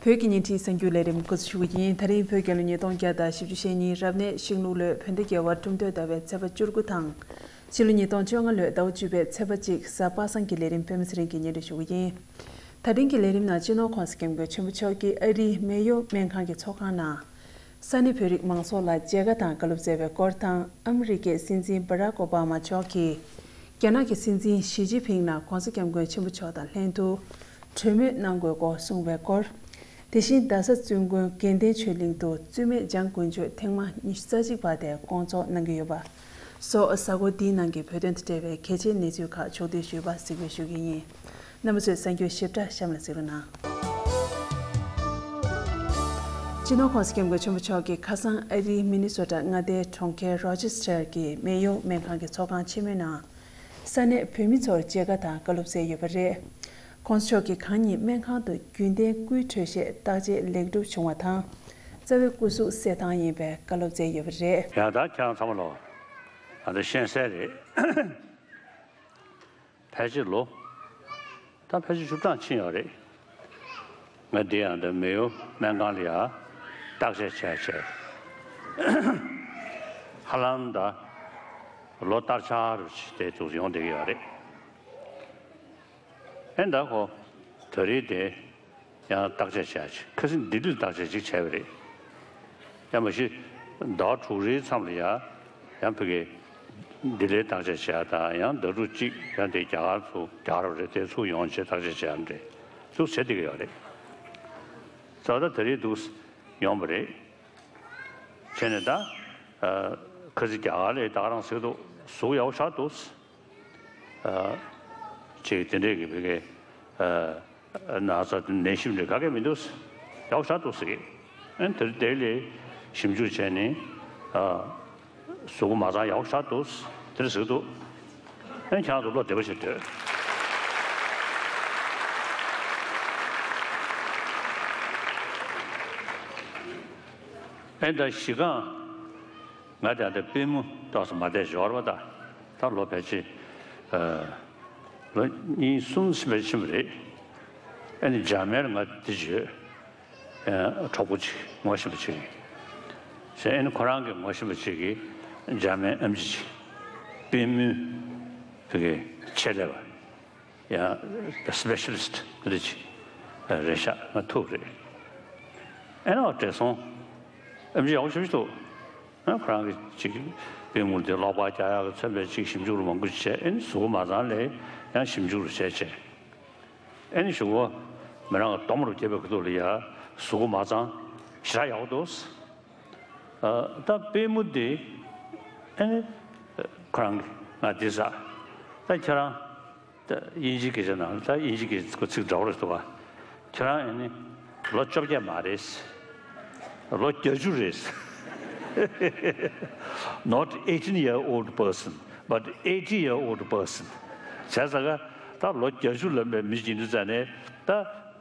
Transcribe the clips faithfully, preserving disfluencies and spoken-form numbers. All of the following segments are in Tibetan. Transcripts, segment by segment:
བོད་ཀྱི་བརྙན་འཕྲིན་གསར་འགྱུར་ལས་རིམ་འགོ་འཛུགས་ཞུ་གི་ཡིན། ད་རིང་བོད་རྒྱལ་ལོ་ཉིས་སྟོང་བརྒྱ་དང་བཞི་བཅུ་ཞེ་གཉིས་རབ་གནས་ཤིང་ལུག་ལོའི་བོད་ཟླ་བརྒྱད་པ་གྲུབ་མཐའ་ཟླ་བའི་ཚེས་པ་བཅུ་དགུ་དང་། ཕྱི་ལོ་ཉིས་སྟོང་བཅོ་ལྔ་ལོའི་ཟླ་བ་བཅུ་པའི་ཚེས་པ་གཅིག་གཟའ་པ་སངས་ཀྱི་ལས་རིམ་པད་མ་ཚེ་རིང་གིས་སྙན་སྒྲོན་ཞུ་གི་ཡིན། ད་ཐེངས་ཀྱི་ལས་རིམ་ནང་སྤྱི་ནོར་༸གོང་ས་༸སྐྱབས་མགོན་ཆེན་པོ་མཆོག་གིས་ཨ་རིའི་མེ་ཡོ་སྨན་ཁང་གི་ཚོགས་ཁང་ནང་། ས་གནས་བོད་རིགས་མང་ཚོགས་ལ་མཇལ་ཁ་དང་བཀའ་སློབ་སྩལ་བའི་སྐོར་དང་། ཨ་མི་རི་ཀའི་སྲིད་འཛིན་བྷ་རག་ཨོ་བྷ་མ་མཆོག་གིས་རྒྱ་ནག་གི་སྲིད་འཛིན་ཞི་ཅིན་ཕིང་ལ་༸གོང་ས་༸སྐྱབས་མགོན་ཆེན་པོ་མཆོག་དང་ལྷན་དུ་གྲོས་མོལ་གནང་དགོས་སྐོར་གསུངས་པའི་སྐོར། དེ་བཞིན་རྡ་ས་བཙུན་དགོན་དགེ་ལྡན་ཆོས་གླིང་དུ་བཙུན་མའི་འཇང་དཀོན་མཆོག་ཐེངས་མ་ཉི་ཤུ་རྩ་གཅིག་པ་དེ་སྐོང་ཚོགས་གནང་གི་ཡོད་པ་སོགས། གཟའ་འཁོར་འདིའི་ནང་གི་བོད་དོན་དང་འབྲེལ་བའི་གལ་ཆེའི་གནས་ཚུལ་ཁག་ཕྱོགས་བསྡུས་ཞུས་པ་གཟིགས་འབུལ་ཞུ་གི་ཡིན། རྣམ་པ་ཚོས་གསར་འགྱུར་ཞིབ་ཕྲ་གཤམ་ལ་གཟིགས་རོགས་གནང་། སྤྱི་ནོར་༸གོང་ས་༸སྐྱབས་མགོན་ཆེན་པོ་མཆོག་གིས་ཁ་སང་ཨ་རིའི་མི་ནི་སོ་ཊ་མངའ་སྡེའི་གྲོང་ཁྱེར་རོ་ཅེ་སི་ཊར་གྱི་མེ་ཡོ་སྨན་ཁང་གི་ཚོགས་ཁང་ཆེན་མོའི་ནང་། ས་གནས་བོད་མི་ཚོར་མཇལ་ཁ་དང་བཀའ་སློབ་སྩལ་ཡོད་པ་རེད། ༸གོང་ས་མཆོག་གིས་གང་ཉིད་སྨན་ཁང་དུ་རྒྱུན་ལྡན་སྐུའི་འཕྲོད་བཞེས་བརྟག་དཔྱད་ལེགས་གྲུབ་བྱུང་བ་དང་། རྩ་བའི་སྐུ་གཟུགས་གསལ་ཐང་ཡིན་པའི་བཀའ་སློབ་སྩལ་ཡོད་པ་རེད། ཡང་ད་ཁྱེད་རང་ཚང་མ་ལོ། ཨ་ད་ཤེས་གསལ་རེད། ཕལ་ཆེར་ལོ། ད་ཕལ་ཆེར་བཅུ་གྲངས་ཕྱིན་ཡོད་རེད། ང་འདི་ཡང་ད་མེ་ཡོ་སྨན་ཁང་ལ་ཡང་བརྟག་དཔྱད་བྱས་བྱས། ཧ་ལམ་ད་ལོ་བསྟར་ཆགས་རུ་དེ་ཚོ་ཡོང་བསྡད་ཀྱི་ཡོད་རེད། ཨེ་ད་ཁོ་ད་རེས་དེ་ཡང་བརྟག་དཔྱད་བྱས་བྱས། ཁ་སང་ལྡི་ལིར་བརྟག་དཔྱད་ཅིག་བྱས་པ་རེད། ཡང་མ་གཞི་ཟླ་བ་དྲུག་རེའི་མཚམས་ལ་ཡང་ཡང་ཕ་གི་ལྡི་ལིར་བརྟག་དཔྱད་བྱས་དང་། ཡང་ཟླ་དྲུག་གཅིག་ཡང་དེ་རྒྱ་གར་ཚུར་རྒྱ་གར་རེད་དེ་ཚུར་ཡོང་བྱས་བརྟག་དཔྱད་བྱས་ཡང་རེད། ཚུར་བྱས་བསྡད་ཀྱི་ཡོད་རེད། ཙང་ད་ད་རེས་འདུག་ཡོང་བ་རེད། བྱས་ནས་ད་ཨ་ཁ་སང་རྒྱ་གར་ལ་ད་ག་རང་ཟེར་འདུག་གཟུགས་ཡག་པོ་ཆགས་འདུག་ཨ་ཅིག་དེ་འདྲས་ཀྱི་ཕ་གི་ཨ་ན་ཚ་ནད་གཞི་འདྲ་ག་གེ་མི་འདུག་ཡག་པོ་ཆགས་འདུག་ཟེར་གི། ཨ་དེར་དེ་ལས་ཞིབ་འཇུག་བྱས་ནས་ཨ་གཟུགས་པོ་མ་ཚང་ཡག་པོ་ཆགས་འདུག་དེར་ཟེར་འདུག་ཨ་ཁྱེད་རང་ཚོ་བློ་བདེ་པོ་བྱེད་འདོད། ཨ་ད་གཞི་རྐང་ང་དེ་ལྟར་པུས་མོ་ཏོག་ཙམ་མ་བདེ་འཇོར་བ་དང་། ད་ལོ་ཕལ་ཆེར་ཨ་ལོ་གཉིས་གསུམ་ཕལ་ཆེར་ཕྱིན་པ་རེད། ཨ་ནི་འཇར་མན་ལ་ང་འདི་བྱོས། ཨ་གྲོགས་པོ་ཅིག་ངོ་ཤེས་པ་ཅིག་རེད། ཟེར། ཨ་ནི་ཁོ་རང་གི་ངོ་ཤེས་པ་ཅིག་གིས་འཇར་མན་ཨེམ་ཆི་ཅིག་པུས་མོའི་བུ་གའི་ཆེད་ལས་པ། ཡང་སི་པེ་ཤ་ལི་སི་ཊི་འདི་འདྲ་ཅིག་རེད་ཤག་ང་ཐུག་རེད། ཨེ་ན་བགྲེས་སོང་། ཨེམ་ཆི་ཡག་པོ་ཞེ་པོ་ཅིག་འདུག་ཨ་ཁོ་རང་གི་ཅིག་པུས་མོ་དེ་ལོག་པར་རྒྱག་ཡག་གི་མཚོན་པའི་ཅིག་ཞིབ་འཇུག་རུ་མང་པོ་ཅིག་བྱས། ཨེ་ནི་གཟུགས་པོ་མ་ཚང་ལ་ཡང་ཞིབ་འཇུག་རུ་བྱས་བྱས། ཨེ་ནི་གཞུག་གུ་མི་རང་གི་གཏོར་མ་རུ་བརྒྱབ་པའི་ཁ་ཐུག་ལ་ཡ་གཟུགས་པོ་མ་ཚང་ཞེ་དྲག་ཡག་པོ་འདུག་ཨ་ད་པུས་མོ་དེ་ཨེ་ནི་ཁོ་རང་གི་ང་དེ་ཟ་ད་ཁྱེད་རང་ད་དབྱིན་ཇིའི་སྐད་ཆ་ནང་ད་དབྱིན་ཇིའི་སྐད་ཆ་ཚིག་འདྲ་བོ་རེད་འདུག་ག་ཁྱེད་རང་ཨེ་ནི་ལོ་བཅོ་བརྒྱད་མ་རེད། ལོ་བརྒྱད་ཅུ་རེད། Not eighteen year old person, but eighty year old person. བྱས་ཙང་ཀ་ད་ལོ་བརྒྱད་ཅུ་ལོན་པའི་མི་ཞིག་ཡིན་དུས་ཙང་ནས་ད་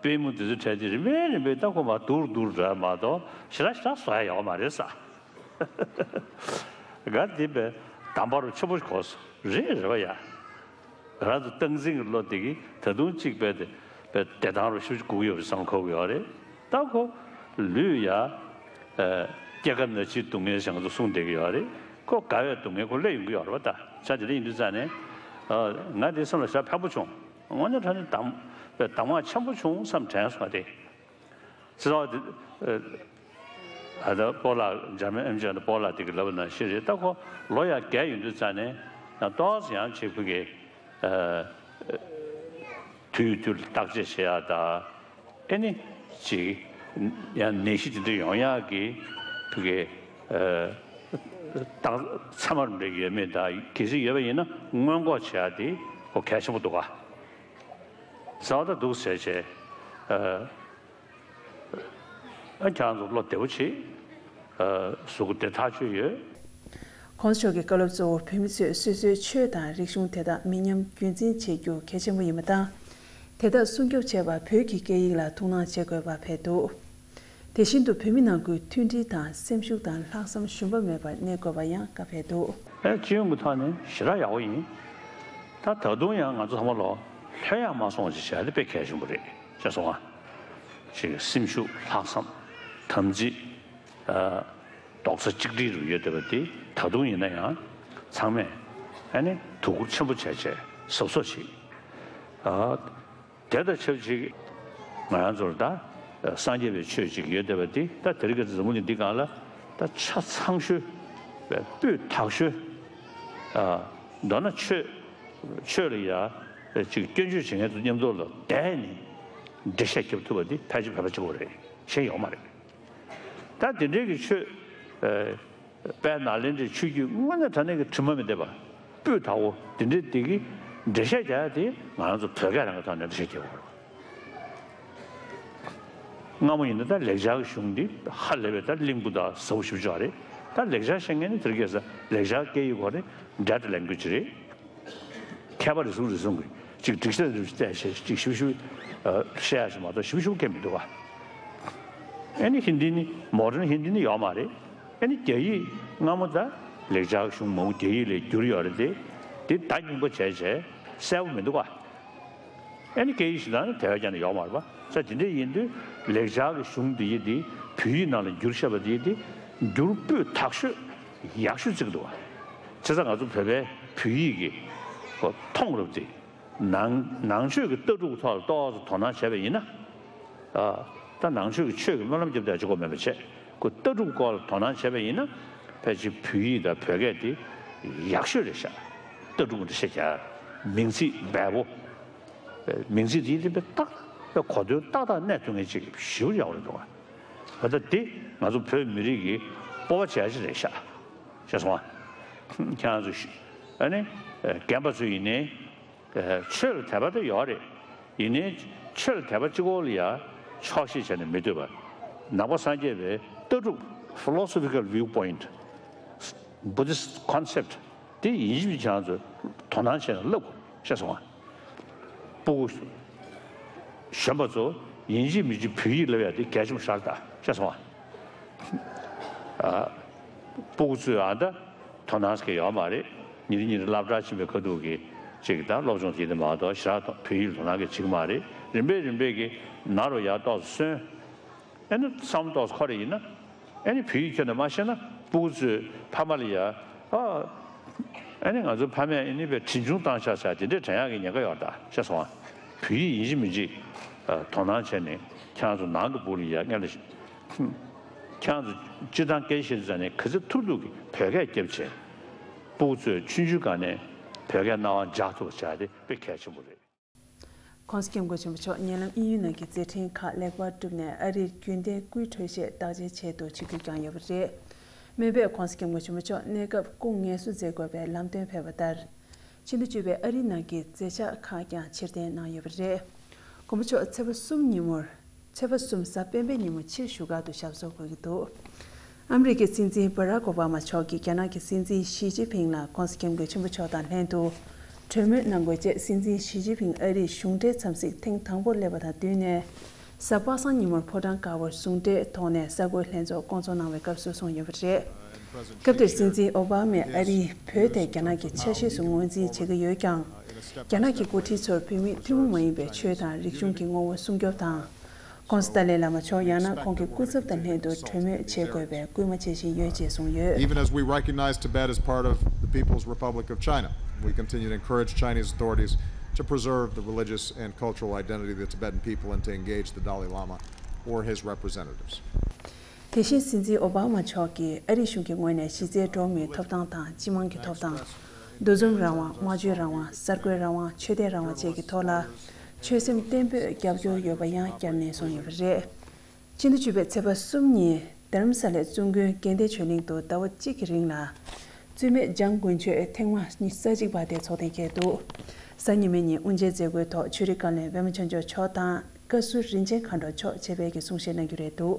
པུས་མོ་འདི་ཚོ་བྲལ་ཏེ་རིམ་པས་རིམ་པས་ད་ཁོ་མར་སྡུག་རུ་སྡུག་རུ་འགྲོ་ཡ་མ་གཏོགས་ཞེ་དྲག་ཞེ་དྲག་བཟོ་ཡ་ཡོད་མ་རེད་ས། ག་འདི་པའི་དམ་པ་རུ་ཆེན་པོ་གོ་སོང་། རེད་རེད་བ་ཡ། ང་རང་ཚོ་སྟངས་འཛིན་གྱི་བློ་དེ་གིས་ད་དུང་གཅིག་པའི་དེ་པའི་བདེ་ཐང་རུ་ཤུགས་ཀྱིས་སྒུག་ཡོད་པའི་བསམ་བློ་འཁོར་གྱི་ཡོད་རེད། ད་ཁོ་ལུས་ཡ་ཨ་སྐྱེ་རྒ་ན་འཆིའི་སྡུག་བསྔལ་བྱས་ང་ཚོ་གསུངས་བསྡད་ཀྱི་ཡོད་རེད། ཁོ་རྒ་བའི་སྡུག་བསྔལ་ཁོ་སླེབས་ཡོང་གི་ཡོད་རེད་བ། ད་ཆ་དེ་འདྲ་ཡིན་དུས་ཙང་ནས་ཨ་ང་དེ་སེམས་ལ་ཞེ་དྲག་ཕན་པོ་བྱུང་། དངོས་གནས་དྲང་གནས་གདམས་པའི་གདམས་ངག་ཆེན་པོ་བྱུང་བསམ་དྲན་སོང་བ་དེ། ཚེ་ཚོགས་དེ་ཨ་ད་སྤོ་ལགས་འཇར་མན་ཨེམ་ཆི་ཨེན་སྤོ་ལགས་དེ་གི་ལབ་ན་ཤེས་རེད། ད་ཁོ་ལོ་ཡང་རྒས་ཡོང་དུས་ཙང་ནས་ཡང་ཏོག་ཙམ་ཡང་ཅིག་ཕ་གི་ཨ་དུས་དུས་ལ་བརྟག་དཔྱད་བྱེད་ཡག་དང་། ཨེ་ནི་ཅིག་ཡང་ནད་གཞི་དེ་འདྲ་ཡོང་ཡག་གི་ཕ་གི་ཨ་རྟགས་མཚན་མ་རིགས་ཡོད་མེད་དང་། གལ་སྲིད་ཡོད་པ་ཡིན་ན་སྔོན་འགོག་བྱེད་ཡག་དེ་ཁོ་གལ་ཆེན་པོ་འདུག་ག་ཟེར་བ་ད་འདུག་ཟེར་བྱས་ཨ། ཨ་ཁྱེད་རང་ཚོ་བློ་བདེ་པོ་བྱེད། ཨ་གཟུགས་པོ་བདེ་ཐག་ཆོད་ཡོད། ༸གོང་ས་མཆོག་གི་བཀའ་སློབ་གཙོ་བོར་བོད་མི་ཚོས་སོ་སོའི་ཆོས་དང་རིག་གཞུང་དེ་དག་མི་ཉམས་རྒྱུན་འཛིན་བྱེད་རྒྱུ་གལ་ཆེན་པོ་ཡིན་པ་དང་། དེ་དག་སྲུང་སྐྱོབ་བྱེད་པར་བོད་ཀྱི་སྐད་ཡིག་ལ་ཐུགས་སྣང་བྱེད་དགོས་པ་རེད་འདུག་དེ་བཞིན་དུ་བོད་མི་ནང་ཁུལ་མཐུན་སྒྲིལ་དང་སེམས་ཤུགས་དང་ལྷག་བསམ་ཞུམ་པ་མེད་པར་གནས་དགོས་པ་ཡང་བཀའ་ཕེབས་འདུག་ཨེ་སྤྱི་ཡོངས་ཀྱི་ཐོག་ནས་ཞེ་དྲག་ཡག་པོ་ཡིན། ད་ད་དུང་ཡང་ང་ཚོ་ཚང་མ་ལོ་ལྷོད་ཡངས་མ་སོང་ཅིག་བྱས་ཏེ་དཔེ་གལ་ཆེན་པོ་རེད་ཅེས་གསུངས་པ། ཅིག་སེམས་ཤུགས་ལྷག་བསམ་དམ་ཚིག་ཨ་རྡོག་རྩ་གཅིག་སྒྲིལ་རུ་ཡོད་བསྡད་པ་དེ་ད་དུང་ཡིན་ན་ཡང་ཚང་མས་ཨ་ནི་དོ་ཁུར་ཆེན་པོ་བྱས་བྱས་གཟབ་གཟབ་བྱེད། ཨ་དེ་དང་ཆབས་ཅིག་ང་རང་ཚོར་ད་སངས་རྒྱས་པའི་ཆོས་ཅིག་ཡོད་བསྡད་པ་དེ་ད་དེ་རིང་ཁ་སང་འཛམ་བུ་གླིང་འདི་སྒང་ལ་ད་ཆ་ཚང་ཤོས་སྤུས་དག་ཤོས་ཨ་མདོར་ན་ཆོས་ཆོས་ལ་ཡ་ཅིག་སྐྱོན་བརྗོད་བྱེད་མཁན་ཚོ་མཉམ་དུ་ལ་བསྡད་ནས་འགྲེལ་བཤད་རྒྱབ་ཐུབ་པ་འདི་ཕལ་ཆེར་བོད་པ་གཅིག་པོ་རེད། གཞན་ཡོད་མ་རེད། ད་དེ་འདྲའི་གི་ཆོས་ཨ་དཔལ་ནཱ་ལེནྡྲའི་ཆོས་བརྒྱུད་དངོས་གནས་དྲང་གནས་ཀྱི་དྲི་མ་མི་ལྡན་པ་སྤུས་དག་པོ་དེ་འདྲའི་དེ་གི་འགྲེལ་བཤད་རྒྱག་ཡ་དེ་ང་རང་ཚོ་བོད་སྐད་རང་གི་ཐོག་ནས་འགྲེལ་བཤད་རྒྱག་དགོས་རེད། སྔ་མོ་ཡིན་ན་ད་ལེགས་སྦྱར་གྱི་གཞུང་འདི་ཧ་ལས་པའི་ད་བརླིང་པོ་དང་ཟབ་པོ་ཞེ་པོ་ཅིག་རེད། ད་ལེགས་སྦྱར་ཤེས་མཁན་ནི་དེ་རིང་ཁ་སང་ལེགས་སྦྱར་སྐད་ཡིག་གོ་རེད། འདྲ་འདྲ་ལེན་དགོས་ཀྱི་རེད། མཁས་པ་རེ་ཟུང་རེ་ཟུང་གིས་ཅིག་སྒྲིག་གཞི་རེ་བཙལ་བྱས་ཅིག་ཞིབ་ཞིབ་ཨ་བཤད་ཡ་ཞིག་མ་གཏོགས་ཞིབ་ཞིབ་སྐད་མི་འདུག་ག་ཨ་ནི་ཧིན་དི་ནི་མོ་ཌན་ཧིན་དི་ནི་ཡོད་མ་རེད། ཨ་ནི་རྒྱ་ཡིག་སྔ་མོ་ད་ལེགས་སྦྱར་གཞུང་མང་པོ་རྒྱ་ཡིག་ལ་བསྒྱུར་ཡོད་རེད་དེ། དེ་ད་རྙིང་པ་བྱས་བྱས་གསལ་པོ་མི་འདུག་ག་ཨ་ནི་སྐད་ཡིག་གཞན་དག་ནི་དེ་བས་ཀྱང་ཡོད་མ་རེད་པ། ས་དེ་འདྲ་ཡིན་དུས་ལེགས་སྦྱར་གྱི་གཞུང་འདི་ཡི་དེ་བོད་ཡིག་ནང་ལ་བསྒྱུར་བཞག་པ་དེ་ཡི་དེ་བསྒྱུར་སྤུས་དག་ཤོས་ཡག་ཤོས་བརྩི་གི་འདུག་བ། བྱས་ཙང་ང་ཚོ་བོད་པའི་བོད་ཡིག་གི་མཐོང་རབས་དེ་ནང་ནང་ཆོས་ཀྱི་ལྟ་གྲུབ་ཐོག་ལ་ཏོག་ཙམ་དོ་སྣང་བྱས་པ་ཡིན་ན། ཨ་ད་ནང་ཆོས་ཀྱི་ཆོས་ཀྱི་སྨོན་ལམ་རྒྱབ་བསྡད་ཅིག་གོ་མེད་པ་བྱས་ཁོ་ལྟ་གྲུབ་སྐོར་ལ་དོ་སྣང་བྱས་པ་ཡིན་ན་ཕལ་ཆེར་བོད་ཡིག་དང་བོད་སྐད་དེ་ཡག་ཤོས་རེད་ཤག་ལྟ་གྲུབ་འདྲ་བཤད་ཀྱང་མིང་ཚིག་འབེལ་པོ། མིང་ཚིག་དེ་ཡིན་པའི་རྟགས་གོ་དོན་ཏག་ཏག་གནས་ཐུབ་མཁན་ཅིག་ཞེ་པོ་ཡག་པོ་རེད་འདུག་ག་ད་ལྟ་དེ་ང་ཚོ་བོད་མི་རིགས་ཀྱི་སྤོབས་པ་བྱ་ཡ་ཅིག་རེད་ཤག་ཤེས་སོང་ང་། ཁྱེད་རང་ཚོ་ཨ་ནི་རྒན་པ་ཚོ་ཡིན་ནའི་ཆོས་ལ་དད་པ་དེ་ཡོད་རེད། ཡིན་ནའི་ཆོས་ལ་དད་པ་གཅིག་པོ་ལ་ཡ་ཆོག་ཤེས་བྱས་ནས་མི་སྡོད་པ། ནང་པ་སངས་རྒྱས་པའི་ལྟ་གྲུབ་philosophical viewpoint Buddhist concept དེ་ཡིན་གཅིག་མིན་གཅིག་ང་ཚོས་དོ་སྣང་བྱས་ནས་བསླབ་དགོས་ཤེས་སོང་ང་། སྤུ་གུ་གཞོན་པ་ཚོ་ཡིན་གཅིག་མིན་གཅིག་བོད་ཡིག་བསླབ་ཡ་དེ་གལ་ཆེན་པོ་ཞིག་རེད་ཤེས་སོང་ང་། ཨ་སྤུ་གུ་ཚོས་ཨ་ད་དོ་སྣང་ཟེར་གྱི་ཡོད་མ་རེད། ཉིན་རེ་ཉིན་རེ་སློབ་གྲྭ་ཕྱིན་པའི་ཁ་ཐུག་གི་ཅིག་ད་སློབ་སྦྱོང་དེ་མ་གཏོགས་ཞེ་དྲག་བོད་ཡིག་ལ་དོ་སྣང་གི་བྱེད་ཀྱི་མ་རེད། རིམ་པས་རིམ་པས་ཀྱི་ན་རོ་ཡར་ཏོག་ཙམ་སོན། ཨ་ནི་བསམ་བློ་ཏོག་ཙམ་འཁོར་རེ་ཡིན་ན། ཨ་ནི་བོད་ཡིག་ཁྱོན་ནས་མ་ཤེས་ན་སྤུ་གུ་ཚོས་ཕ་མ་ལ་ཡ། ཨ་ཨ་ནི་ང་ཚོ་ཕ་མས་ཨ་ནི་བས་དྲིན་ཆུང་བཏང་ཤག་ཤག་དེ་འདྲས་དྲན་ཡག་གི་ཉེན་ཁ་ཡོད་རེད་ད་ཤེས་སོང་ང་། བོད་ཡིག་ཡིན་གཅིག་མིན་གཅིག་ཨ་དོ་སྣང་བྱས་ནས་ཁྱེད་རང་ཚོ་ནང་གི་སྤུ་གུ་ལ་ཡ་སྔོན་ལ། ཁྱེད་རང་ཚོ་སྤྱིར་བཏང་སྐད་ཆ་བཤད་དུས་ཙང་ནས་ག་ཚོད་ཐུབ་ཐུབ་ཀྱིས་བོད་སྐད་རྒྱབ་བྱས། སྤུ་གུ་ཚོས་ཆུང་ཆུང་སྒང་ནས་བོད་སྐད་རྣ་བར་འཇགས་ཐུབ་པ་བྱ་ཡ་དེ་དཔེ་གལ་ཆེན་པོ་རེད། ྋགོང་ས་ྋསྐྱབས་མགོན་ཆེན་པོ་མཆོག་ཉེ་ལམ་དབྱིན་ཡུལ་ནང་གི་མཛད་འཕྲིན་ཁག་ལེགས་པར་བསྒྲུབས་ནས་ཨ་རིར་རྒྱུན་ལྡན་སྐུའི་འཕྲོད་བཞེས་བདག་གཅེས་ཆེད་དུ་ཆིབས་བསྒྱུར་བསྐྱངས་ཡོད་པ་རེད། སྨན་པས་ྋགོང་ས་ྋསྐྱབས་མགོན་ཆེན་པོ་མཆོག་གནས་སྐབས་སྐུ་ངལ་གསོ་མཛད་དགོས་པའི་ལམ་སྟོན་ཕེབས་པ་ལྟར། ཕྱི་ཟླ་བཅུ་པའི་ཨ་རིའི་ནང་གི་མཛད་འཆར་ཁག་ཀྱང་ཕྱིར་འཐེན་གནང་ཡོད་པ་རེད། མགོན་པོ་མཆོག་ཚེས་པ་གསུམ་ཉིན་མོར། ཚེས་པ་གསུམ་གཟའ་སྤེན་པའི་ཉིན་མོ་ཕྱིར་བཞུགས་སྒར་དུ་ཞབས་སོར་འབུལ་གྱི་འདུག་ཨ་མི་རི་ཀའི་སྲིད་འཛིན་བྷ་རག་ཨོ་བྷ་མ་མཆོག་གིས་རྒྱ་ནག་གི་སྲིད་འཛིན་ཞི་ཅིན་ཕིང་ལ་ྋགོང་ས་ྋསྐྱབས་མགོན་ཆེན་པོ་མཆོག་དང་ལྷན་དུ་གྲོས་མོལ་གནང་དགོས་ཅེས་སྲིད་འཛིན་ཞི་ཅིན་ཕིང་ཨ་རིར་གཞུང་འབྲེལ་འཚམས་གཟིགས་ཐེངས་དང་པོར་སླེབས་པ་དང་བསྟུན་ནས། གཟའ་པ་སངས་ཉིན་མོར་ཕོ་བྲང་དཀར་པོར་གཞུང་འབྲེལ་ཐོག་ནས་གསར་འགོད་ལྷན་ཚོགས་བསྐོང་ཚོགས་གནང་བའི་སྐབས་སུ་གསུངས་ཡོད་པ་རེད། སྐབས་དེར་སྲིད་འཛིན་ཨོ་བྷ་མས་ཨ་རིས་བོད་དེ་རྒྱ་ནག་གི་ཆ་ཤས་སུ་ངོས་འཛིན་བྱེད་ཀྱི་ཡོད་ཀྱང་། རྒྱ་ནག་གི་འགོ་ཁྲིད་ཚོར་བོད་མིས་ཐུན་མོང་མ་ཡིན་པའི་ཆོས་དང་རིག་གཞུང་གི་ངོ་བོ་སྲུང་སྐྱོབ་དང་། ྋགོང་ས་ཏཱ་ལའི་བླ་མ་མཆོག་ཡང་ན་ཁོང་གི་སྐུ་ཚབ་དང་ལྷན་དུ་གྲོས་མོལ་བྱེད་དགོས་པའི་སྐུལ་མ་བྱེད་བཞིན་ཡོད་ཅེས་གསུངས་ཡོད། Even as we recognize Tibet as part of the People's Republic of China, we continue to encourage Chinese authorities to preserve the religious and cultural identity of the Tibetan people and to engage the Dalai Lama or his representatives. དེ་བཞིན་སྲིད་འཛིན་ཨོ་བྷ་མ་མཆོག་གིས་ཨ་རིའི་གཞུང་གི་ངོས་ནས་གཞི་རྩའི་འགྲོ་བ་མིའི་ཐོབ་ཐང་དང་སྤྱི་དམངས་ཀྱི་ཐོབ་ཐང་། འདུ་འཛོམས་རང་དབང་། སྨྲ་བརྗོད་རང་དབང་། གསར་འགོད་རང་དབང་། ཆོས་དད་རང་དབང་བཅས་ཀྱི་ཐོག་ལ་ཆོད་སེམས་བརྟན་པོས་རྒྱབ་སྐྱོར་ཡོད་པ་ཡང་བསྐྱར་ནན་གསུངས་ཡོད་པ་རེད། ཕྱི་ཟླ་བཅུ་པའི་ཚེས་པ་གསུམ་ཉིན་རྡ་རམ་ས་ལའི་བཙུན་དགོན་དགེ་ལྡན་ཆོས་གླིང་དུ་ཟླ་བ་གཅིག་གི་རིང་ལ་བཙུན་མའི་འཇང་དགུན་ཆོས་ཐེངས་མ་ཉི་ཤུ་རྩ་གཅིག་པ་དེ་ཚོགས་གཏན་འཁེལ་འདུག་གཟའ་ཉི་མའི་ཉིན་དབུ་འབྱེད་མཛད་སྒོའི་ཐོག་ཆོས་རིག་བཀའ་བློན་པད་མ་ཆོས་འབྱོར་མཆོག་དང་བཀའ་ཟུར་རིན་ཆེན་མཁའ་འགྲོ་མཆོག་ཆེད་ཕེབས་ཀྱིས་གསུང་བཤད་གནང་རྒྱུ་རེད་འདུག་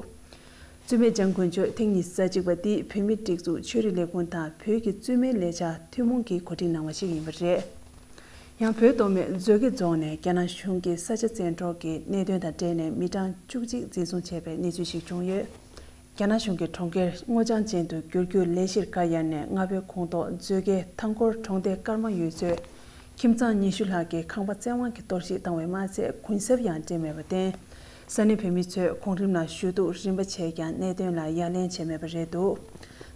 བཙུན་མའི་འཇང་དགུན་ཆོས་ཐེངས་ཉི་ཤུ་རྩ་གཅིག་པ་འདི་བོད་མིའི་སྒྲིག་འཛུགས་ཆོས་རིག་ལས་ཁུངས་དང་བོད་ཀྱི་བཙུན་མའི་ལས་འཆར་ཐུན་མོང་གིས་གོ་སྒྲིག་གནང་བ་ཞིག་ཡིན་པ་རེད། ཡང་བོད་མདོ་སྨད་མཛོད་དགེ་རྫོང་ནས་རྒྱ་ནག་གཞུང་གིས་ས་ཆ་བཙན་འཕྲོག་གི་གནད་དོན་དང་འབྲེལ་ནས་མི་གྲངས་བཅུ་གཅིག་འཛིན་བཟུང་བྱས་པའི་གནས་ཚུལ་ཞིག་བྱུང་ཡོད། རྒྱ་ནག་གཞུང་གིས་གྲོང་ཁྱེར་སྔོ་ལྗང་ཅན་དུ་འགྱུར་རྒྱུར་ལས་གཞིར་བཀག་ཡ་ནས་རྔ་བོད་ཁོངས་གཏོགས་མཛོད་དགེ་མཐའ་འཁོར་གྲོང་སྡེ་ཀརྨ་ཡུལ་ཚོའི་ཁྱིམ་ཚང་ཉི་ཤུ་ལྷག་གི་ཁང་པ་བཙན་དབང་གིས་གཏོར་བཤིག་བཏང་བས་མ་ཚད་གུན་གསབ་ཡང་སྤྲད་མེད་པར་བརྟེན། ས་གནས་བོད་མི་ཚོས་གོང་རིམ་ལ་ཞུ་གཏུག་རིམ་པ་བྱས་ཀྱང་གནད་དོན་ལ་ཡ་ལན་བྱས་མེད་པ་རེད་འདུག་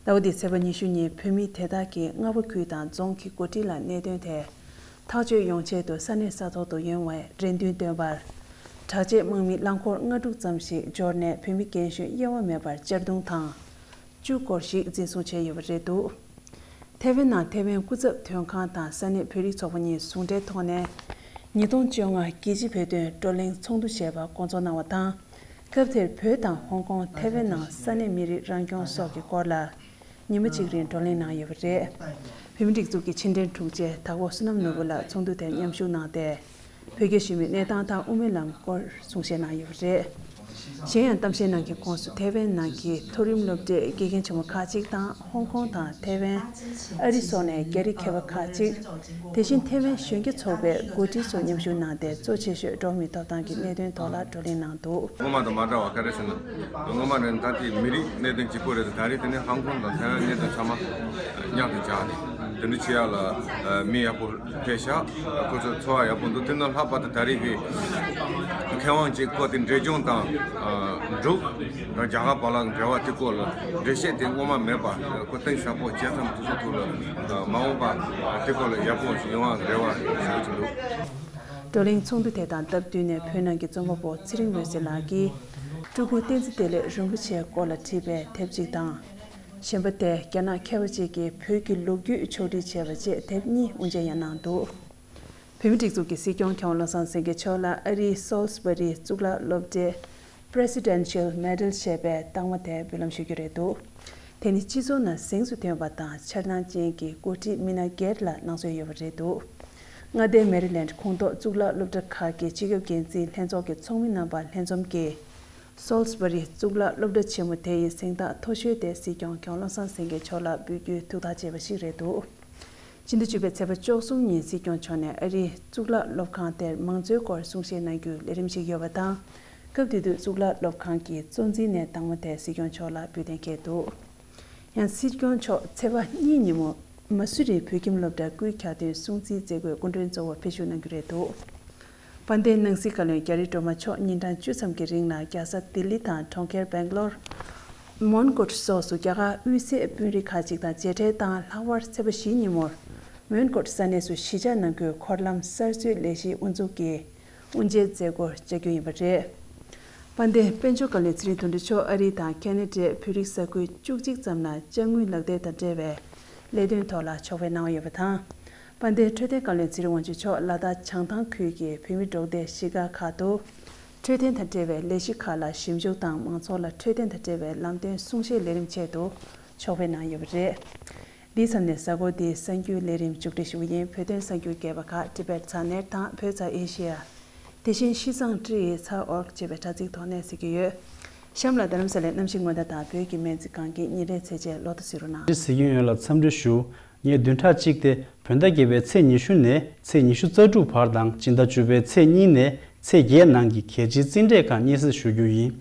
ཟླ་བ་འདིའི་ཚེས་པ་ཉི་ཤུ་ཉིན་བོད་མི་དེ་དག་གིས་རྔ་བ་ཁུལ་དང་རྫོང་གི་འགོ་ཁྲིད་ལ་གནད་དོན་དེ་ཐག་གཅོད་ཡོང་ཆེད་དུ་ས་གནས་ས་ཐོག་ཏུ་ཡོང་བའི་རེ་འདུན་བཏོན་པར། དྲག་ཆས་དམག་མི་རླངས་འཁོར་ལྔ་དྲུག་ཙམ་ཞིག་འབྱོར་ནས་བོད་མི་རྒན་གཞོན་དབྱེ་བ་མེད་པར་གཅར་རྡུང་དང་། བཅུ་སྐོར་ཞིག་འཛིན་བཟུང་བྱས་ཡོད་པ་རེད་འདུག་ཐེ་ཝན་ནང་ཐེ་ཝན་སྐུ་ཚབ་དོན་ཁང་དང་ས་གནས་བོད་རིགས་ཚོགས་པ་གཉིས་ཟུང་འབྲེལ་ཐོག་ནས། ཉིས་སྟོང་བཅོ་ལྔ་རྒྱལ་སྤྱིའི་བོད་དོན་བགྲོ་གླེང་ཚོགས་འདུ་ཞེས་པ་བསྐོང་ཚོགས་གནང་བ་དང་། སྐབས་དེར་བོད་དང་ཧོང་ཀོང་། ཐེ་ཝན་ནང་ས་གནས་མི་རིགས་རང་སྐྱོང་སོགས་ཀྱི་སྐོར་ལ་ཉི་མ་གཅིག་རིང་བགྲོ་གླེང་གནང་ཡོད་པ་རེད། བོད་མིའི་སྒྲིག་འཛུགས་ཀྱི་ཕྱི་འབྲེལ་དྲུང་ཆེ་དྭགས་པོ་བསོད་ནམས་ནོར་བུ་ལགས་ཚོགས་འདུ་དེར་མཉམ་ཞུགས་གནང་སྟེ། བོད་རྒྱ་ཞི་མོལ་གནས་སྟངས་དང་དབུ་མའི་ལམ་སྐོར་གསུང་བཤད་གནང་ཡོད་པ་རེད། གཞན་ཡང་གཏམ་བཤད་ནང་གི་ཁོངས་སུ་ཐེ་ཝན་ནང་གི་མཐོ་རིམ་སློབ་གྲྭའི་དགེ་རྒན་ཆེན་མོ་ཁག་ཅིག་དང་ཧོང་ཀོང་དང་ཐེ་ཝན། ཨ་རི་སོགས་ནས་རྒྱ་རིགས་མཁས་པ་ཁག་ཅིག་དེ་བཞིན་ཐེ་ཝན་གཞོན་སྐྱེས་ཚོགས་པའི་འགོ་ཁྲིད་སོགས་མཉམ་ཞུགས་གནང་སྟེ། གཙོ་ཆེ་ཤོས་འགྲོ་བ་མིའི་ཐོབ་ཐང་གི་གནད་དོན་ཐོག་ལ་བགྲོ་གླེང་གནང་འདུག་སྔོན་མ་དང་མ་འདྲ་བ་ག་རེ་ཟེར་ན། སྔོན་མ་ནས་ད་ལྟའི་མི་རིགས་གནད་དོན་གཅིག་པོ་རེད། ད་རེས་དེ་ནས་ཧང་ཀོང་དང་ཐའེ་ཝན་གནད་དོན་ཚང་མ་མཉམ་དུ་སྦྱར་ནས་དེ་འདྲ་བྱེད་ཡག་ལ་མི་ཡག་པོ་ཕེབས་ཤག་ཁོ་ཚོ་འཚོ་བ་ཡག་པོ་འདུག་དེ་ནས་ལྷག་པར་དུ་ད་རེས་ཀྱི་མཁས་དབང་གཅིག་བསྐོས་ཏེ་འབྲས་ལྗོངས་དང་འབྲུག་དང་རྒྱ་གར་བར་ལ་འབྲེལ་བ་དེ་སྐོར་ལ་འགྲེལ་བཤད་དེ་སྔོན་མ་མེད་པ་ཁོ་གཏིང་ཟབ་པོ་བྱས་ཙང་དེ་ཚོ་ཐུགས་ལ་མ་འོངས་པ་དེ་སྐོར་ལ་ཡག་པོ་ཞིག་ཡོང་བ་རེ་བ་ཞུ་གི་འདུག་བགྲོ་གླེང་ཚོགས་འདུ་དེ་དང་སྟབས་བསྟུན་ནས་བོད་ནང་གི་རྩོམ་པ་པོ་ཚེ་རིང་འོད་ཟེར་ལགས་ཀྱིས་སྤྲུལ་སྐུ་བསྟན་འཛིན་བདེ་ལེགས་རིན་པོ་ཆེའི་སྐོར་ལ་བྲིས་པའི་དེབ་ཅིག་དང་། གཞན་པ་དེ་རྒྱ་ནག་མཁས་པ་ཅིག་གིས་བོད་ཀྱི་ལོ་རྒྱུས་ཕྱོགས་སྒྲིག་བྱས་པ་བཅས་དེབ་གཉིས་དབུ་འབྱེད་ཡང་གནང་འདུག་བོད་མིའི་སྒྲིག་འཛུགས་ཀྱི་སྲིད་སྐྱོང་མཁས་དབང་བློ་བཟང་སེང་གེ་མཆོག་ལ་ཨ་རིའི་སོལ་སི་བྷ་རིའི་གཙུག་ལག་སློབ་གྲྭའི་Presidential Medal ཞེས་པའི་རྟགས་མ་དེ་འབུལ་ལམ་ཞུ་རྒྱུ་རེད་འདུག་དེ་ནི་སྤྱི་ཚོགས་ནང་གཟེངས་སུ་ཐོན་པ་དང་འཆར་སྣང་ཅན་གྱི་འགོ་ཁྲིད་མི་སྣ་སྒེར་ལ་གནང་སྲོལ་ཡོད་པ་རེད་འདུག་མངའ་སྡེ་མེ་རི་ལེནཌ་ཁོངས་གཏོགས་གཙུག་ལག་སློབ་གྲྭ་ཁག་གི་སྤྱི་ཁྱབ་འགན་འཛིན་ལྷན་ཚོགས་ཀྱི་ཚོགས་མི་རྣམ་པ་ལྷན་འཛོམས་ཀྱིས། སོལ་སི་བྷ་རི་གཙུག་ལག་སློབ་གྲྭ་ཆེན་མོ་དེ་ཡི་གཟེངས་རྟགས་མཐོ་ཤོས་དེ་སྲིད་སྐྱོང་མཁས་དབང་བློ་བཟང་སེང་གེ་མཆོག་ལ་འབུལ་རྒྱུའི་ཐུགས་ཐག་བཅད་པ་ཞིག་རེད་འདུག་སྤྱི་ཟླ་བཅུ་པའི་ཚེས་པ་བཅུ་གསུམ་ཉིན་སྲིད་སྐྱོང་མཆོག་ནས་ཨ་རིའི་གཙུག་ལག་སློབ་ཁང་དེར་མང་གཙོའི་སྐོར་གསུང་བཤད་གནང་རྒྱུའི་ལས་རིམ་ཞིག་ཡོད་པ་དང་། སྐབས་དེ་དུས་གཙུག་ལག་སློབ་ཁང་གི་གཙོ་འཛིན་ནས་བདག་མོ་དེ་སྲིད་སྐྱོང་མཆོག་ལ་འབུལ་གཏན་འཁེལ་འདུག་ཡང་སྲིད་སྐྱོང་མཆོག་ཚེས་པ་གཉིས་ཉིན་མོ་མ་སུ་རིའི་བོད་ཁྱིམ་སློབ་གྲྭ་སྐུའི་གྱ་སྟོན་སྲུང་བརྩིའི་མཛད་སྒོའི་སྐུ་མགྲོན་གཙོ་བོར་ཕེབས་བཞུགས་གནང་རྒྱུ་རེད་འདུག་དཔལ་ལྡན་སྣང་སྲིད་བཀའ་བློན་རྒྱ་རི་སྒྲོལ་མ་མཆོག་ཉིན་གྲངས་བཅུ་ཙམ་གྱི་རིང་ལ་རྒྱལ་ས་ལྡི་ལི་དང་གྲོང་ཁྱེར་སྦེང་ལོར། མོན་གྷོ་སོགས་སུ་རྒྱ་གར་དབུས་སའི་དཔོན་རིགས་ཁག་ཅིག་དང་མཇལ་འཕྲད་དང་། ལྷག་པར་ཚེས་པ་བཞི་ཉིན་མོར་མོན་གྷོ་ས་གནས་སུ་གཞིས་ཆགས་གནང་རྒྱུའི་འཁོར་ལམ་གསར་བཟོའི་ལས་གཞིའི་དབུ་འཛུགས་ཀྱི་དབུ་འབྱེད་མཛད་སྒོར་བཅར་རྒྱུ་ཡིན་པ་རེད། དཔལ་ལྡན་དཔལ་འབྱོར་བཀའ་བློན་ཚེ་རིང་དོན་གྲུབ་མཆོག་ཨ་རི་དང་ཁེ་ན་ཌའི་བོད་རིགས་ས་ཁུལ་བཅུ་གཅིག་ཙམ་ལ་དཔལ་དངུལ་ལག་དེབ་དང་འབྲེལ་བའི་ལས་དོན་ཐོག་ལ་ཕྱག་ཕེབས་གནང་བ་ཡོད་པ་དང་། དཔལ་ལྡན་འཕྲོད་བསྟེན་བཀའ་བློན་ཚེ་རིང་དབང་ཕྱུག་མཆོག་ལ་དྭགས་བྱང་ཐང་ཁུལ་གྱི་བོད་མིའི་འབྲོག་སྡེ་གཞིས་ཀ་ཁག་ཏུ། འཕྲོད་བསྟེན་དང་འབྲེལ་བའི་ལས་གཞི་ཁག་ལ་ཞིབ་འཇུག་དང་། མང་ཚོགས་ལ་འཕྲོད་བསྟེན་དང་འབྲེལ་བའི་ལམ་སྟོན་གསུང་བཤད་ལས་རིམ་ཆེད་དུ་ཕྱག་ཕེབས་གནང་ཡོད་པ་རེད། འདིའི་མཚམས་ནས་གཟའ་འཁོར་འདིའི་གསར་འགྱུར་ལས་རིམ་མཇུག་སྒྲིལ་ཞུ་གི་ཡིན། བོད་དོན་གསར་འགྱུར་རྒྱས་པ་ཁག་ཊི་བེཊ་ཚ་ནེཊ་དང་བོད་ཚ་ཨེ་ཤི་ཡ། དེ་བཞིན་ཤིས་ཙང་ཊི་རི་ཚ་ཨོར་ཅེས་པའི་དྲ་ཚིགས་ཐོག་ནས་གཟིགས་ཀྱི་ཡོད། གཤམ་ལ་རྡ་རམ་ས་ལའི་གནམ་གཤིས་སྔོན་བརྡ་དང་བོད་ཀྱི་སྨན་རྩིས་ཁང་གི་ཉིན་རེའི་ཚེས་ཆེན་ལོ་ཐོ་གཟིགས་རོགས་གནང་། གཟིགས་མཁན་ཡོངས་ལ་འཚམས་འདྲི་ཞུ། ངས་བདུན་ཕྲག་གཅིག་སྟེ་བོད་ཟླ་བརྒྱད་པའི་ཚེས་ཉི་ཤུ་ནས་ཚེས་ཉི་ཤུ་རྩ་དྲུག་བར་དང་སྤྱི་ཟླ་བཅུ་པའི་ཚེས་གཉིས་ནས་ཚེས་བརྒྱད་ནང་གི་གལ་ཆེའི་རྩིས་འབྲས་ཁག་སྙན་སེང་ཞུ་རྒྱུ་ཡིན།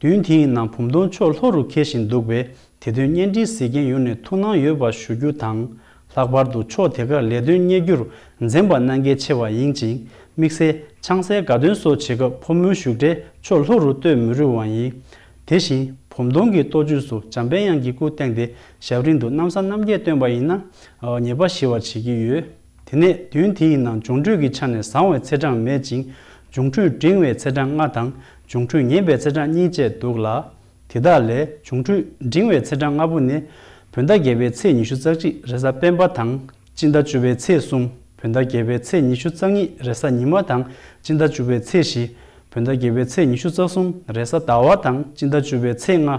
བདུན་དེའི་ནང་བུམ་སྟོང་ཕྱོགས་ལྷོ་རུ་འཁེལ་བཞིན་འདུག་པས། དེ་དོན་བརྙན་འཕྲིན་གཟིགས་མཁན་ཡོངས་ནས་ཐུགས་སྣང་ཡོད་པ་ཞུ་རྒྱུ་དང་། ལྷག་པར་དུ་ཕྱོགས་དེ་གར་ལས་དོན་གཉེར་རྒྱུར་འཛེམ་པ་གནང་གལ་ཆེ་བ་ཡིན་ཅིང་། དམིགས་བསལ་ཆང་སའི་དགའ་སྟོན་སོགས་བྱེད་སྐབས་ཕོ་མོའི་བཞུགས་གྲལ་ཕྱོགས་ལྷོ་རུ་གཏོད་མི་རུང་བ་ཡིན། དེ་བཞིན་བུམ་སྟོང་གི་གཏོ་བཅོས་སུ་འཇམ་དཔལ་དབྱངས་ཀྱི་སྐུ་བསྟན་ཏེ་ཞབས་རིམ་དུ་གནམ་ས་གནམ་རྒྱས་བཏོན་པ་ཡིན་ན། ཉེས་པ་ཞི་བར་བྱེད་ཀྱི་ཡོད། དེ་ནས་བདུན་དེའི་ནང་འབྱུང་འཕྲོད་ཀྱི་ཆ་ནས་བཟང་བའི་ཚེས་གྲངས་མེད་ཅིང་། འབྱུང་འཕྲོད་འབྲིང་བའི་ཚེས་གྲངས་ལྔ་དང་། འབྱུང་འཕྲོད་ངན་པའི་ཚེས་གྲངས་གཉིས་བཅས་འདུག་ལ། དེ་དག་ལས་འབྱུང་འཕྲོད་འབྲིང་བའི་ཚེས་གྲངས་ལྔ་པོ་ནི། བོད་ཟླ་བརྒྱད་པའི་ཚེས་ཉི་ཤུ་རྩ་གཅིག་རེས་གཟའ་སྤེན་པ་དང་། སྤྱི་ཟླ་བཅུ་པའི་ཚེས་གསུམ། བོད་ཟླ་བརྒྱད་པའི་ཚེས་ཉི་ཤུ་རྩ་གཉིས་རེས་གཟའ་ཉི་མ་དང་། སྤྱི་ཟླ་བཅུ་པའི་ཚེས་བཞི། བོད་ཟླ་བརྒྱད་པའི་ཚེས་ཉི་ཤུ་རྩ་གསུམ་རེས་གཟའ་ཟླ་བ་དང་། སྤྱི་ཟླ་བཅུ་པའི་ཚེས་ལྔ།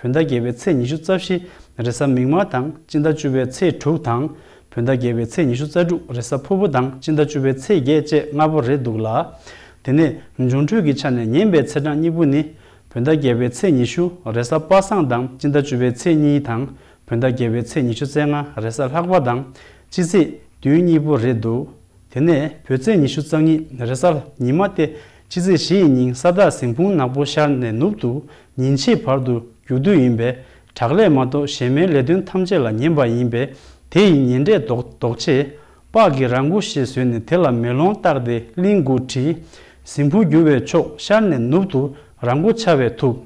བོད་ཟླ་བརྒྱད་པའི་ཚེས་ཉི་ཤུ་རྩ་བཞི་རེས་གཟའ་མིག་དམར་དང་། སྤྱི་ཟླ་བཅུ་པའི་ཚེས་དྲུག་དང་། བོད་ཟླ་བརྒྱད་པའི་ཚེས་ཉི་ཤུ་རྩ་དྲུག་རེས་གཟའ་ཕུར་བུ་དང་། སྤྱི་ཟླ་བཅུ་པའི་ཚེས་བརྒྱད་བཅས་ལྔ་པོ་རེད་འདུག་ལ། དེ་ནས་འབྱུང་འཕྲོད་ཀྱི་ཆ་ནས་ངན་པའི་ཚེས་གྲངས་གཉིས་པོ་ནི། བོད་ཟླ་བརྒྱད་པའི་ཚེས་ཉི་ཤུ་རེས་གཟའ་པ་སངས་དང་། སྤྱི་ཟླ་བཅུ་པའི་ཚེས་གཉིས་དང་། བོད་ཟླ་བརྒྱད་པའི་ཚེས་ཉི་ཤུ་རྩ་ལྔ་རེས་གཟའ་ལྷག་པ་དང་། སྤྱི་ཚེས་བདུན་གཉིས་པོ་རེད་འདུག་དེ་ནས་བོད་ཚེས་ཉི་ཤུ་རྩ་གཉིས་རེས་གཟའ་ཉི་མ་སྟེ། སྤྱི་ཚེས་བཞི་ཡི་ཉིན་ས་བདག་ཟིན་ཕུང་ནག་པོ་ཤར་ནས་ནུབ་ཏུ་ཉིན་ཕྱེད་བར་དུ་རྒྱུག་དུས་ཡིན་པས། དྲག་ལས་མ་གཏོགས་གཞན་མའི་ལས་དོན་ཐམས་ཅད་ལ་ཉེན་པ་ཡིན་པས། དེ་ཡི་ཉེན་འབྲས་ཟློག་ཟློག་ཆེད། སྤགས་ཀྱི་ར་མགོ་ཞིག་བཟོས་ནས་དེ་ལ་མེ་ལོང་བཏགས་ཏེ་གླིང་དགུ་བྲིས། ཟིན་ཕུང་རྒྱུ་བའི་ཕྱོགས་ཤར་ནས་ནུབ་ཏུ་ རང་མགོ་ཆགས་པས་ཐུབ།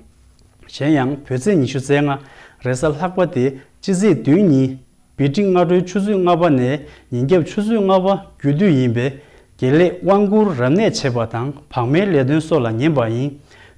གཞན་ཡང་བོད་ཚེས་ཉི་ཤུ་རྩ་ལྔ་རེས་གཟའ་ལྷག་པ་སྟེ་སྤྱི་ཚེས་བདུན་ཉིན། བི་ཊི་སྔ་དྲོའི་ཆུ་ཚོད་ལྔ་པ་ནས་ཉིན་རྒྱབ་ཆུ་ཚོད་ལྔ་པ་རྒྱུད་དུས་ཡིན་པས། དགེ་ལེགས་དབང་བསྐུར་རབ་གནས་བྱེད་པ་དང་བག་མའི་ལས་དོན་སོགས་ལ་ཉན་པ་ཡིན།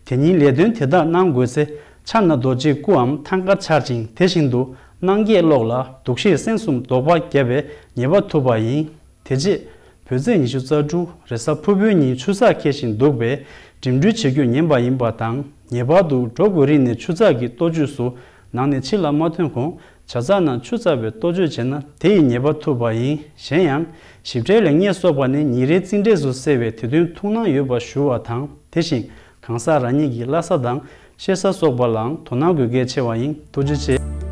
དེ་ཉིན་ལས་དོན་དེ་དག་གནང་དགོས་ཚེ། ཕྱག་ན་རྡོ་རྗེའི་སྐུའམ་ཐང་དཀར་ཆག་ཅིང་དེ་བཞིན་དུ་སྣང་བརྒྱད་ཀློག་ལ་འདུ་ཤེས་སེམས་གསུམ་བཟློག་པ་བརྒྱབ་པས་ཉེས་པ་ཐུབ་པ་ཡིན། དེ་རྗེས་བོད་ཚེས་ཉི་ཤུ་རྩ་དྲུག་རེས་གཟའ་ཕུར་བུའི་ཉིན་ཆུ་ཚགས་འཁེལ་ཞིང་འདུག་པས་འགྲིམ་འགྲུལ་བྱེད་རྒྱུ་ཉན་པ་ཡིན་པ་དང་། ངེས་པར་དུ་འགྲོ་དགོས་རིགས་ནས་ཆུ་ཚགས་ཀྱི་ལྟོ་བཅོས་སུ་ནང་ནས་ཕྱི་ལ་མ་ཐོན་གོང་ཇ་ཚགས་ནང་ཆུ་ཚགས་པའི་ལྟོ་བཅོས་བྱས་ན་དེ་ཡི་ཉེས་པ་ཐུབ་པ་ཡིན། གཞན་ཡང་། ཞིབ་ཕྲའི་ལེགས་ཉེས་སོགས་པ་ནི་ཉིན་རེའི་རྩིས་འབྲས་སུ་གསལ་བས་དེ་དོན་ཐུགས་སྣང་ཡོད་པ་ཞུ་བ་དང་། དེ་བཞིན་གང་ཟག་རང་ཉིད་ཀྱི་བླ་གཟའ་དང་གཤེད་གཟའ་སོགས་པ་ལའང་དོ་སྣང་དགོས་གལ་ཆེ་བ་ཡིན། ཐུགས་རྗེ་ཆེ།